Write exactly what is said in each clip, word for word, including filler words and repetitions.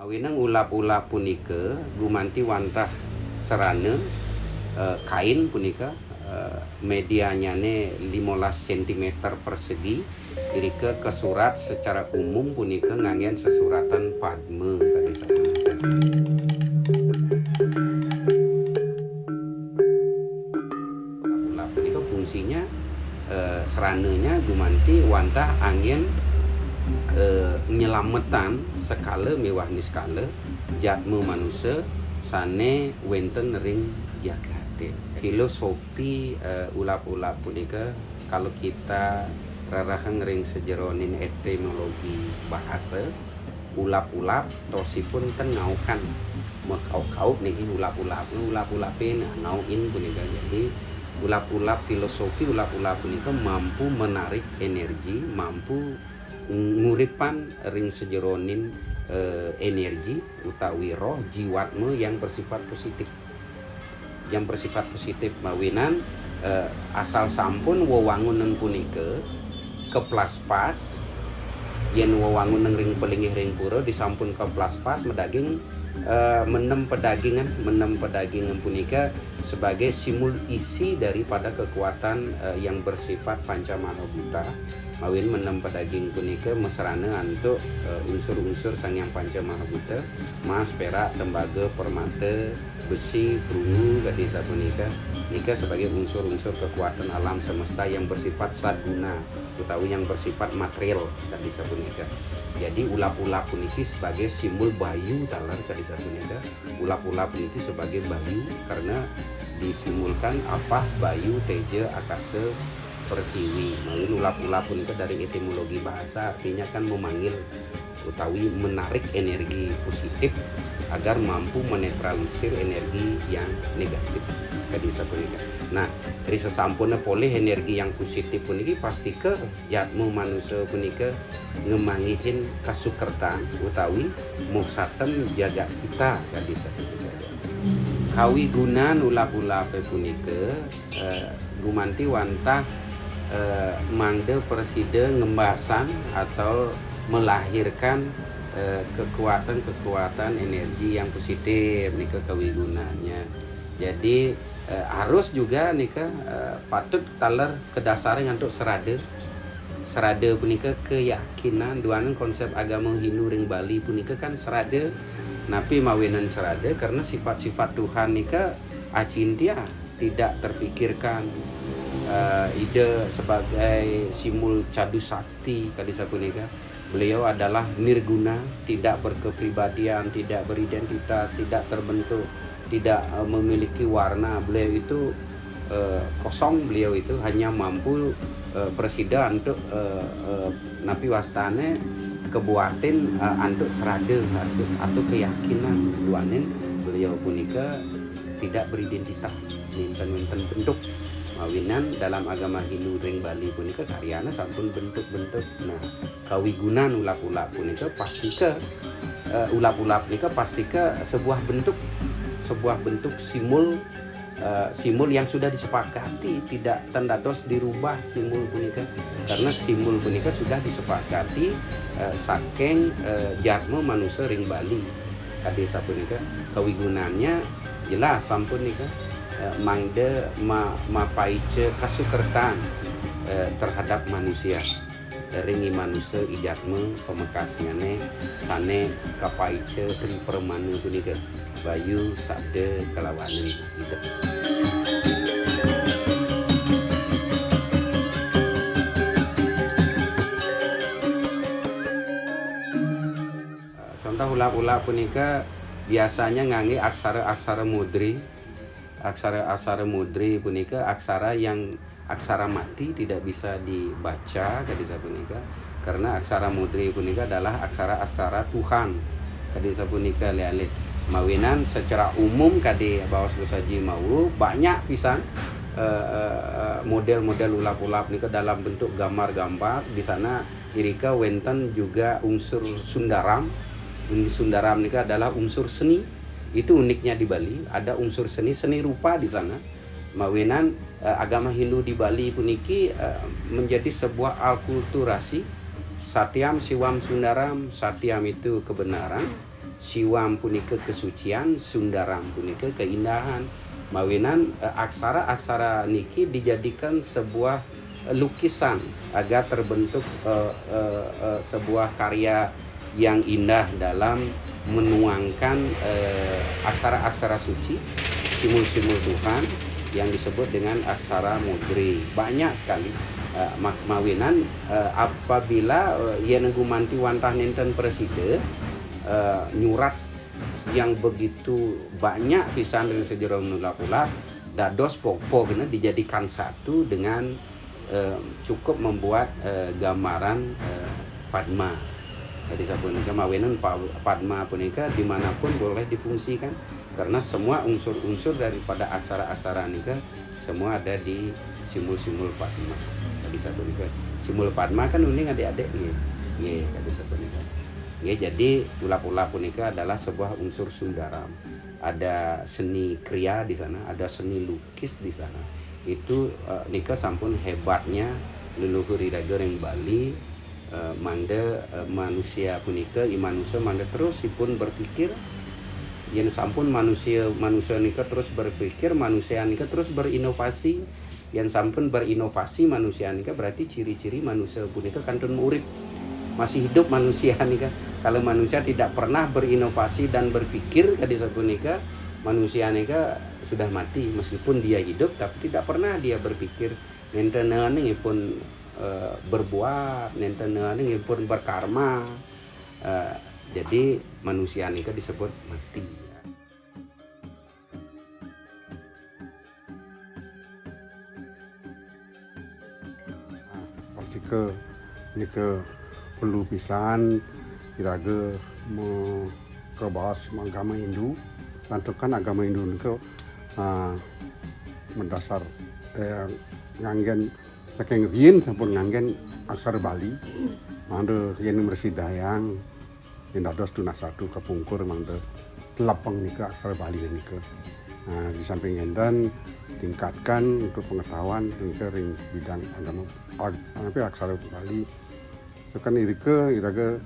Winang ulap-ulap punika gumanti wantah serana, eh, kain punika, eh, medianyané limolas sentimeter persegi, irika kasurat secara umum punika nganggén sesuratan padma kadi sapunika. Ulap punika fungsinya, eh, serananya gumanti wantah anggén, eh, nyelametan sekala miwah niskala jatma manusa sané wénten ring jagaté. Filosofi, eh, ulap-ulap punika, kalau kita rereheng ring sajeroning etimologi bahasa, ulap-ulap tosipun ten ngaukan. Makauk-kauk niki ulap-ulap, ulap-ulapé nah, ngaukin punika. Jadi, ulap-ulap, filosofi ulap-ulap punika mampu menarik energi, mampu nguripan ring sajeroning, eh, energi utawi roh jiwatma yang bersifat positif. Yang bersifat positif mawinan, eh, asal sampun wewangunan punika keplaspas, yén wewangunan ring palinggih ring pura disampun keplaspas madaging, eh, menem padagingan, menem padagingan punika sebagai simbol isi daripada kekuatan, eh, yang bersifat panca mahabhuta. Mawinan menem padaging punika masrana antuk, eh, unsur-unsur Sang Hyang Panca Mahabhuta, mas, perak, tembaga, permata, besi, perunggu, kadi sapunika. Nika sebagai unsur-unsur kekuatan alam semesta yang bersifat sadguna utawi yang bersifat material, kadi sapunika. Jadi ulap-ulap puniki sebagai simbol bayu taler, kadi sapunika. Ulap-ulap niki sebagai bayu karena disimbolkan apah, bayu, teja, akasa, pertiwi. Mawinan ulap-ulap punika dari etimologi bahasa artinya kan memanggil utawi menarik energi positif agar mampu menetralisir energi yang negatif. Kadi sapunika. Nah, ri sasampune polih energi yang positif puniki pastika yatma manusa punika ngemanggihin kasukertan utawi moksartham jagat hita kadi sapunika. Kawigunan ulap-ulape punika, eh, gumanti wantah, eh, mangda prasida ngembasan atau melahirkan, eh, kekuatan-kekuatan energi yang positif nika kawigunannya. Jadi, eh, harus juga nika, eh, patut taler kadasaring antuk srada. Srada punika keyakinan, duaning konsep agama Hindu ring Bali punika kan srada. Napi mawinan srada? Karena sifat-sifat Tuhan nika acintya, tidak terfikirkan. Eh, Ida sebagai simbol cadu sakti, kadi sapunika. Beliau adalah nirguna, tidak berkepribadian, tidak beridentitas, tidak terbentuk, tidak, eh, memiliki warna. Beliau itu, eh, kosong, beliau itu hanya mampu, eh, prasida antuk, eh, eh, napi wastane kabuatin, eh, antuk srada, antuk, antuk keyakinan duaning beliau punika tidak beridentitas, nénten-nénten bentuk. Mawinan dalam agama Hindu ring Bali punika karyana sampun bentuk-bentuk. Nah, kawigunan ulap-ulap punika pastika, eh, ulap-ulap nika pastika sebuah bentuk, sebuah bentuk simbol, eh, simbol yang sudah disepakati, tidak ten dados dirubah simbol punika. Karena simbol punika sudah disepakati, eh, saking, eh, jatma manusa ring Bali. Kadi sapunika, kawigunannya jelas sampun nika, eh, mangda ma-, mapaica kasukertan, eh, terhadap manusia. Ring i manusa i jatma pamekasnyane sane kapaica ring pramana punika, bayu, sabda, kalawaning idep. Contoh ulap-ulap punika biasanya ngangge aksara-aksara mudri. Aksara-aksara mudri punika aksara yang, aksara mati, tidak bisa dibaca, kadi sapunika. Karena aksara mudri punika adalah aksara-aksara Tuhan, kadi sapunika, alit-alit. Mawinan secara umum kadi baos Gus Aji mau, banyak pisan, eh, eh, eh, model-model ulap-ulap nika dalam bentuk gambar-gambar. Di sana irika wénten juga unsur sundaram. Sundaram nika adalah unsur seni. Itu uniknya di Bali, ada unsur seni, seni rupa di sana. Mawinan, eh, agama Hindu di Bali puniki, eh, menjadi sebuah alkulturasi. Satyam Sivam Sundaram, satyam itu kebenaran, Siwam punika kesucian, Sundaram punika keindahan. Mawinan eh, aksara-aksara niki dijadikan sebuah eh, lukisan agar terbentuk eh, eh, eh, sebuah karya yang indah dalam menuangkan eh, aksara-aksara suci, simbol-simbol Tuhan yang disebut dengan aksara mudri. Banyak sekali eh, ma- mawinan eh, apabila eh, yen gumanti wantah nenten preside eh, nyurat yang begitu banyak pisan ring sajeroning ulap-ulap, dados popo kena dijadikan satu dengan eh, cukup membuat eh, gambaran eh, padma. Jadi sapunika mawinan pa- padma punika dimanapun boleh difungsikan karena semua unsur-unsur daripada aksara-aksara nika semua ada di simbol-simbol padma. Jadi sapunika simbol padma kan uning adik-adik nih. Nggih, jadi sapunika. Nggih, jadi ulap-ulap punika adalah sebuah unsur Sundaram. Ada seni kria di sana, ada seni lukis di sana. Itu eh, nika sampun hebatnya leluhur iraga ring Bali eh, mangda eh, manusia punika i manusia mangda terus ipun berpikir yen sampun manusia manusia nika terus berpikir manusia nika terus berinovasi. Yen sampun berinovasi manusia nika berarti ciri-ciri manusia punika kantun urip, masih hidup manusia nika. Kalau manusia tidak pernah berinovasi dan berpikir kadi sapunika, manusia nika sudah mati. Meskipun dia hidup tapi tidak pernah dia berpikir nenten ipun eh, berbuat, nenten ipun berkarma. Eh, jadi manusia nika disebut mati. Nah, pastika nika perlu pisan iraga me- kabaos agama Hindu, santukan agama Hindu nika ah, madasar eh, nganggen saking riin sampun nganggen aksara Bali, mangda yen mresidayang yen dados tunas ratu kapungkur mangda telepeng nika aksara Bali nika. Nah, di samping enten tingkatkan untuk pengetahuan nika ring bidang agama ag- apa aksara Bali. Kan irika iraga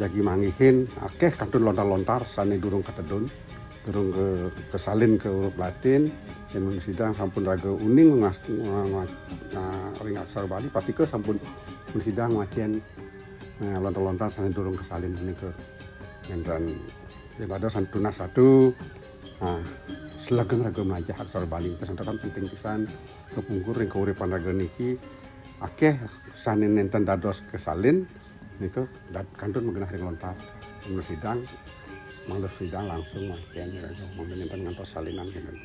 jagi manggihin akeh kantun lontar-lontar sane durung katedun, durung ke, kesalin ke huruf Latin, yen mresidayang sampun raga uning ngas- nga- nga- nga- ring aksara Bali, pastika sampun mresidayang ngwacen eh, lontar-lontar sane durung kesalin punika. Nenten yen dados tunas ratu ah, selegeng raga mlajah aksara Bali nika santukan penting pisan kapungkur ring kauripan raga niki. Akeh sane nenten dados kesalin nika dat- kantun magenah ring lontar. Mresidayang mangda sidang langsung mangkin mangda nenten ngantos salinan kenten.